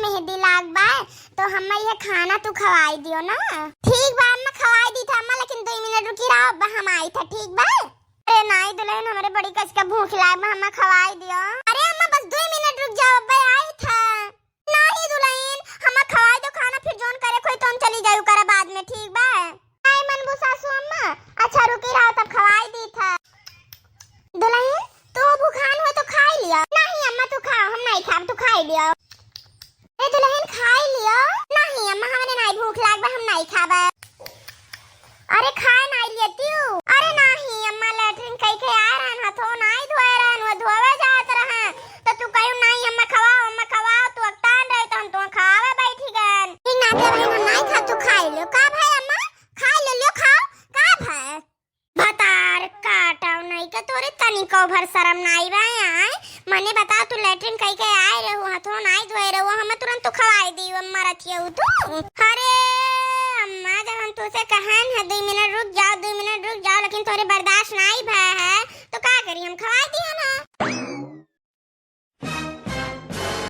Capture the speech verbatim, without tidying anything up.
मेहंदी लाग बा, तो हम्मा ये खाना तू खवाई दियो ना। ठीक बा अम्मा, खवाई दी था अम्मा, लेकिन दुई मिनट रुकी रहो, अब हम आई था, ठीक बा? अरे नाई दुलहिन, हमरे बड़ी कस के भूख लाग बा, हम्मा खवाई दियो। अरे अम्मा बस दुई मिनट रुक जाओ, अब आई था। नाई दुलहिन, हम्मा खवाई दो खाना, फिर जौन करे कोई तो हम चली जायु करे बाद में, ठीक बा? नाई मनबू सासू अम्मा, अच्छा रुकी रहो तब खवाई दी था। दुलहिन तू भूखान हो तो खाई लियो। नाई अम्मा तू खाओ, हम नाई खाब, तू खाई लियो। ए दुलहिन खाई लियो। नाई अम्मा हमरे नाई भूख लाग बा, हम नाई खाबा। अरे खाए नाई लेतियू। अरे नाई अम्मा, लैट्रिन कई के आए रहन, हथो नाई धोए रहन, वो धोवे जात रहन, तो तू कहू नाई अम्मा खवाओ, अम्मा खवाओ, तू अकतान रहे तो हम तो खावे बैठी गन। ठीक ना दे भाई, हम नाई खा, तू खाई लियो। का भाई अम्मा, खाई ले लियो, खाओ। का भाई भतार काटाओ नाई के, तोरे तनिको भर शरम नाई बा आए। मने बताओ, तू लैट्रिन कई के आए रहू, हथो नाई धोए रहू, हमें तुरंत तू खवाई दी, अम्मा रथियऊ तू। अरे अम्मा, जब हम तुसे कहन है दुई मिनट रुक